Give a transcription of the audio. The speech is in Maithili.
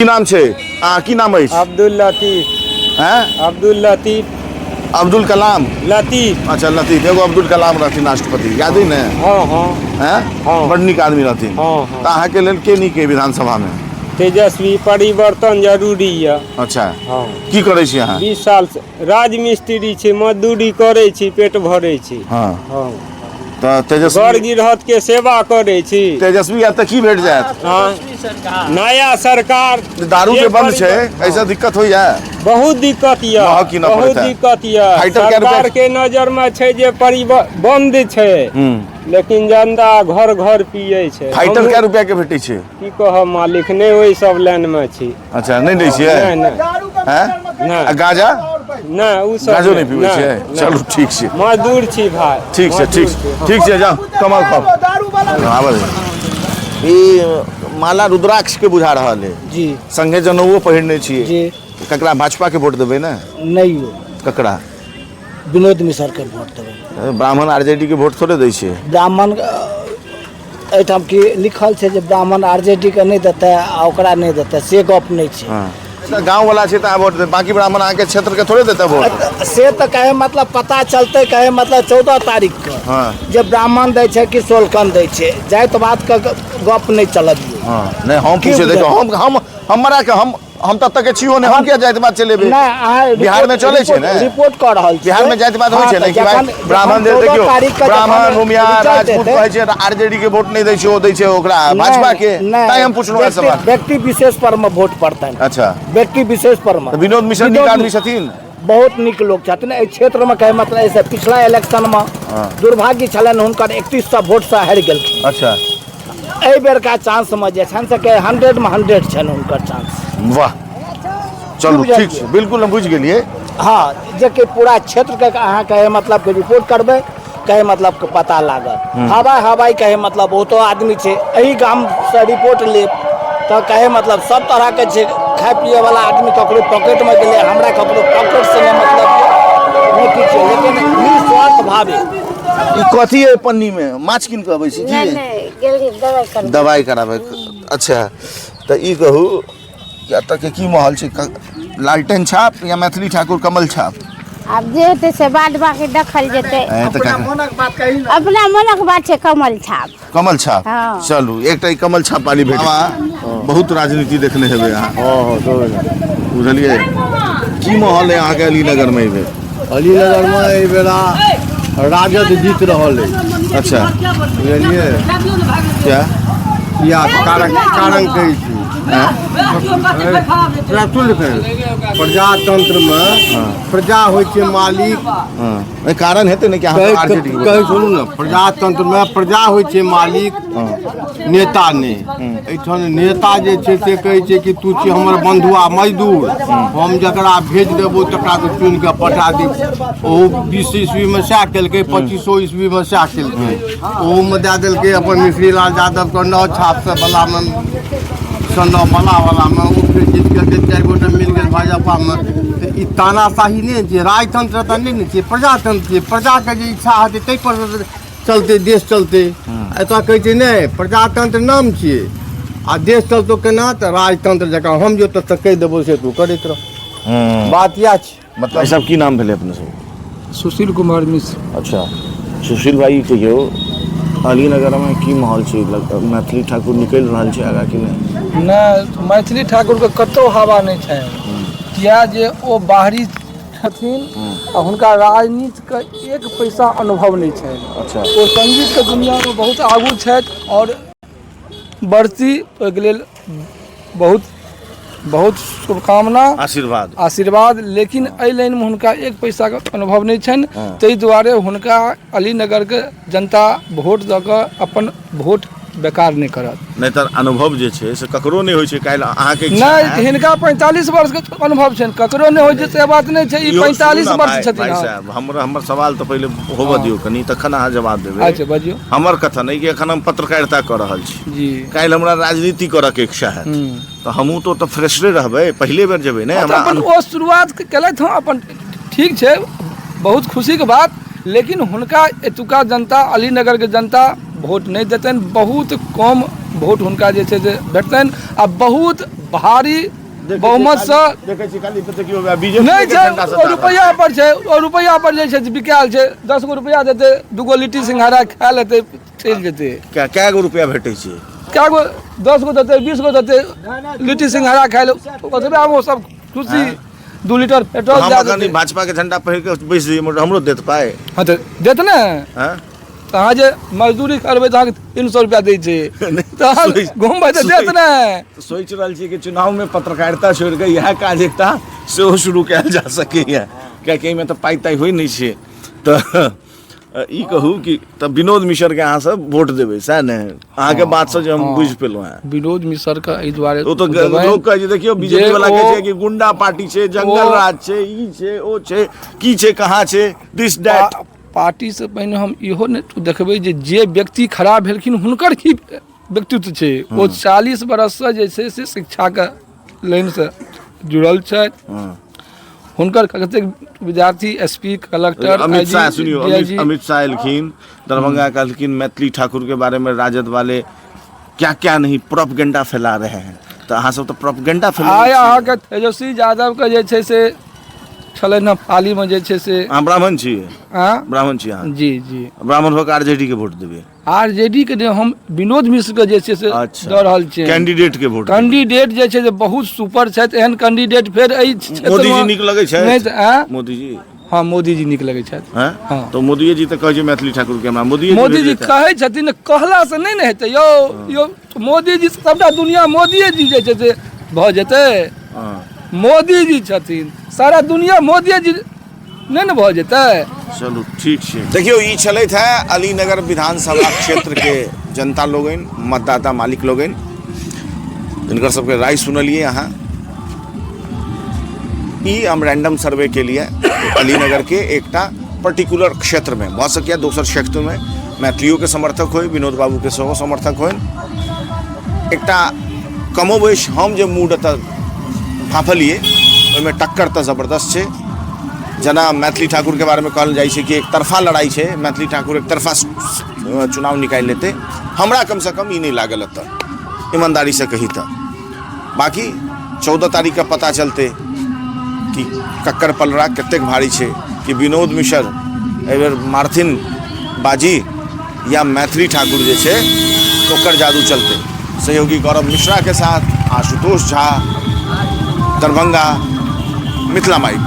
की नाम छै अहाँ की नाम अछि अब्दुल लतीफ। हैं? अब्दुल लतीफ। अब्दुल कलाम। लतीफ। अच्छा लतीफ, एगो अब्दुल कलाम रहथिन राष्ट्रपति, याद है ने? हाँ हाँ। हैं? हाँ। बड़ नीक आदमी रहथिन। हाँ, हाँ। तऽ अहाँके लेल के नीक अइ विधानसभा में? तेजस्वी, परिवर्तन जरूरी यऽ। अच्छा। हाँ। की करै छी अहाँ? 20 साल से राजमिस्त्री छी, मजदूरी करै छी, पेट भरै छी। हाँ। हाँ। तऽ तेजस्वी घर गिरहत के सेवा करै छी। तेजस्वी आयत तऽ की भेट जायत? हाँ, नया सरकार। दारू जे बंद छै, परिवर्तन- एहिसँ दिक्कत होइया? बहुत दिक्कत यऽ, महग कीनऽ बहुत पड़ैत हैत। दिक्कत यऽ। फाइटर कए रुपया? सरकार के नजर में छै जे परिव बंद छै, लेकिन जनता घर घर पियै छै। फाइटर हमहूँ कए रुपया के भेटै छै? की कहब मालिक, नहि ओहि सब लाइन में छी। अच्छा, नहि दै छियै? नहि नहि। हैं? नहि। आ गाजा? नहि, ओ सब गाजो नहि पीबै नहि, छियै? नहि। चलू ठीक छै। मजदूर छी भाई। ठीक छै, ठीक मजदूर छै, छी। ठीक छै, जाउ कमल खाउ। आबऽ दे। ई माला रुद्राक्ष के बुझा रहल है। जी। संगे जनउओ पहिरने छियै। जी। ककरा भाजपा के वोट देबै ने? नहि यौ। ककरा? विनोद मिश्र के वोट देबै। ब्राह्मण आरजेडी के वोट थोड़े दै छै। ब्राह्मण एहिठाम की लिखल छै जे ब्राह्मण आर जे डी के नहि देतै आ ओकरा नहि देतै, से गप नहि छै। हाँ। तऽ गाँव वाला छै तऽ अहाँ वोट देबै, बाकी ब्राह्मण अहाँके क्षेत्र के थोड़े देतै वोट। से तऽ कहे मतलब पता चलतै, कहे मतलब 14 तारीख के। हाँ। जे ब्राह्मण दै छै कि सोलकन दै छै, जाति बात के गप नहि चलत। हाँ, नहि हम की पूछे देखियौ, बुझलियै? हम हमरा के हम तब तक के छियो नहि, हम किया जाति बात चलेबै? नहि, अहाँ बिहार में चलै छै ने? रिपोर्ट कऽ रहल छी। बिहार में जाति बात होइ छै ने कि भाई ब्राह्मण जे देखियौ, ब्राह्मण भूमिहार राजपूत कहै छै आरजेडी के वोट नहि दै छै, ओ दै छै ओकरा भाजपा के, तैं हम पुछलहुँ हेँ सवाल। व्यक्ति विशेष पर में वोट पड़तनि। अच्छा। व्यक्ति विशेष पर में। तऽ विनोद मिश्र नीक आदमी छथिन? बहुत नीक लोक छथिन एहि क्षेत्र में। कहे मतलब एहिसँ पिछला इलेक्शन में दुर्भाग्य छलनि हुनकर, 3100 वोट से हारि गेलखिन। अच्छा। एहि बेरका चांस में जे छनि से 100 में 100 छनि हुनकर चांस। वाह, चलू ठीक छै, बिल्कुल हम बुझि गेलियै। हाँ, जे कि पूरा क्षेत्रके अहाँ कहे मतलब के रिपोर्ट करबै, कहे मतलब के पता लागत। हवाई हवाई कहे मतलब बहुतो आदमी छै, एहि गामसँ रिपोर्ट लेब तऽ कहे मतलब सब तरहके छै। खाय पियै वाला आदमी ककरो पॉकेटमे गेलै, हमरा ककरो पॉकेट से नहि मतलब नहि किछु, लेकिन निस्वार्थ भावे। ई कथी है पन्नी में? माछ कीन के अबै छी की? नहि नहि, गेल रही दवाइ करबै। दवाइ कराबै। अच्छा, तऽ ई कहू कि एतऽ के की माहौल छै? लालटेन छाप या मैथिली ठाकुर कमल छाप? आब जे हेतै से बाद बाकी देखल जेतै। ऐं तऽ अपना काका। मोनक बात कही ने। अपना मोनक बात छै कमल छाप। कमल छाप? हाँ। चलू, एकटा ई कमल छाप वाली भेट। बाबा, बहुत राजनीति देखने हेबै अहाँ। हाँ, हाँ, बुझलियै की माहौल है अहाँके अलीनगर में एहि बेर? अलीनगर में एहि बेरा राजद जीत रहल अछि। अच्छा। बुझलियै? क्या? किया कारण, कारण कहै छी। प्रजातंत्र में प्रजा होइ छै मालिक। हाँ। नहि, कारण हेतै ने कि अहाँ कहै आरजेडी कहै सुनू ने, प्रजातंत्र में प्रजा होइ छै मालिक, नेता नहि। एहिठाम नेता जे छै से कहै छै कि तू छी हमर बंधुआ मजदूर, हम जकरा भेज देबो तकरा तू चुनि कऽ पठा देब। ओहो 20 ईस्वीमे सएह केलकै, 25 ईस्वीमे सएह केलकै, ओहोमे दए देलकै अपन मिश्री लाल यादवके 9 छापसँ बलामे सँ 9 बला वलामे, ओ फेर जीत गेल, 4 गोटे मिल गेल भाजपामे। तऽ ई तानाशाही नहि छै, राजतंत्र तऽ नहि ने छै, प्रजातंत्र छै। प्रजाके जे इच्छा हेतै ताहि पर चलतै, देश चलतै। एतऽ कहै छै नहि, प्रजातंत्र नाम छियै आ देश चलतौ केना? तऽ राजतंत्र जकाँ हम जे ओतऽ कहि देबौ से तू करैत रह। बात इएह छै। मतलब सब की नाम भेलै अपने सब? सुशील कुमार मिश्र। अच्छा सुशील भाई, ई कहियौ अलीनगरमे की माहौल छै? मैथिली ठाकुर निकलि रहल छै आगाँ कि नहि? नहि, मैथिली ठाकुरके कतहु हवा नहि छनि, किया जे ओ बाहरी छथिन आ हुनका राजनीतिके एक पैसा अनुभव नहि छनि। अच्छा। ओ संगीतके दुनिआमे बहुत आगू छथि आओर बढ़ती, ओहिके लेल बहुत बहुत शुभकामना, आशीर्वाद, आशीर्वाद। लेकिन एहि लाइनमे हुनका एक पैसाके अनुभव नहि छनि, ताहि दुआरे हुनका अलीनगरके जनता वोट दऽ कऽ अपन वोट बेकार नहि करत। नहि तऽ अनुभव जे छै से ककरो नहि होइ छै। काल्हि अहाँके इच्छा नहि हैत। हिनका 45 वर्षके अनुभव छनि, ककरो नहि होइ छै से बात नहि छै। ई इहो सुनू 45 ने वर्ष भाइ, छथिन। भाइ हँ। साहब, हमर सवाल तऽ पहिले होबऽ दियौ कनि, तखन अहाँ जवाब देबै। अच्छा बजियौ। हमर कथन अइ कि एखन हम पत्रकारिता कऽ रहल छी। जी। काल्हि हमरा राजनीति करऽके इच्छा हैत तऽ हमहूँ तऽ ओतऽ फ्रेशरे रहबै, पहिले बेर जेबै ने। हँ, तऽ हमरा अपन ओ शुरुआत केलथि हँ, अपन ठीक छै, बहुत खुशीके बात, लेकिन हुनका एतुका जनता, अलीनगरके जनता वोट नहि देतनि। बहुत कम वोट हुनका जे छै से भेटतनि आ बहुत भारी बहुमतसँ देखै छी खाली देखियौ बीजेपी नहि छै। ओ रुपैआ पर छै, ओ रुपैआ पर जे छै से बिकायल छै। 10 गो रुपैआ देतै, 2 गो लिट्टी सिंघाड़ा खा लेतै, चलि जेतै। कए गो रुपैआ भेटै छै? कए गो, 10 गो देतै, 20 गो देतै, लिट्टी सिंघाड़ा खाय ले, ओतबे मे सब खुशी। 2 लीटर पेट्रोल हम अखन भाजपा के झंडा पहिर के बैस जइयै, हमरो देत पाइ? हँ तऽ देत ने। तऽ अहाँ जे मजदूरी करबै तऽ अहाँके 300 रुपैआ दै छै, तऽ अहाँ घुमबै तऽ देत ने। सोचि रहल छी कि चुनावमे पत्रकारिता छोड़ि कऽ इएह काज एकटा सेहो शुरू कयल जा सकैए, कियाकि एहिमे तऽ पाइ ताइ होइ नहि छै। तऽ ई कहू कि तऽ विनोद मिश्रके अहाँ सब वोट देबै, सएह ने? अहाँके बातसँ जे हम बुझि पेलहुँ हेँ, विनोद मिश्रके एहि दुआरे ओ तऽ लोक कहै छै, देखियौ बीजेपी वाला कहै छै कि गुंडा पार्टी छै, जंगल राज छै, ई छै, ओ छै, की छै, कहाँ छै, दिस that. पार्टीसँ पहिने हम इहो नहि देखबै जे जे व्यक्ति खड़ा भेलखिन हुनकर की व्यक्तित्व छै। ओ 40 बरससँ जे छै से शिक्षाके लाइनसँ जुड़ल छथि। हुनकर कतेक विद्यार्थी S P, collector, Amit Shah, सुनियो, अमित शाह एलखिन दरभंगा, कहलखिन मैथिली ठाकुर के बारे में राजद वाले क्या क्या नहीं प्रोपगेंडा फैला रहे हैं। तऽ अहाँ सब तऽ प्रोपगेंडा फैला। आइ अहाँके तेजस्वी यादवके जे छै से छलनि हँ पालीमे जे छै से। अहाँ ब्राह्मण छी? ब्राह्मण छी अहाँ? जी जी। ब्राह्मण भऽ कऽ आरजेडी के वोट देबै? आरजेडी के हम विनोद मिश्र के जे छै से दऽ रहल छियै। कैंडिडेट के वोट? कैंडिडेट जे छै से बहुत सुपर छथि। एहन कैंडिडेट फेर एहि मोदी जी नीक लगै छै? नहि तऽ मोदी जी? हँ, मोदी जी नीक लगै छथि। हँ, तऽ मोदिये जी तऽ कहै छै मैथिली ठाकुर के हमरा मोदी मोदी जी कहै छथिन, कहलासँ नहि ने हेतै यौ। यौ मोदी जी सबटा दुनिया मोदिये जी जे छै से भऽ जेतै? मोदी जी छथिन सारा दुनिया मोदिये जी नहि ने भऽ जेतै? चलू ठीक छै। देखियौ ई छलथि है अलीनगर विधानसभा क्षेत्र के जनता लोगनि, मतदाता मालिक लोगनि, जिनकर सबके राय सुनलिए अहाँ। ई हम रैंडम सर्वे के लिए अलीनगर के एकटा पर्टिकुलर क्षेत्र में, भऽ सकैए दोसर क्षेत्र में मैथिलियों के समर्थक होय, विनोद बाबू के सेहो समर्थक होय। एकटा कमोबेश हम जे मूड एतऽ फाँफलियै ओहिमे टक्कर तऽ जबरदस्त छै। जेना मैथिली ठाकुरके बारेमे कहल जाइ छै कि एक तरफा लड़ाइ छै, मैथिली ठाकुर एक तरफा चुनाव निकालि लेतै, हमरा कमसँ कम ई नहि लागल एतऽ, ईमानदारीसँ कही तऽ। बाँकी 14 तारीखके पता चलतै कि ककर पलड़ा कतेक भारी छै, कि विनोद मिश्र एहिबेर मारथिन बाजी या मैथिली ठाकुर जे छै ओकर जादू चलतै। सहयोगी गौरव मिश्रा के साथ आशुतोष झा, दरभंगा, मिथिला माइक।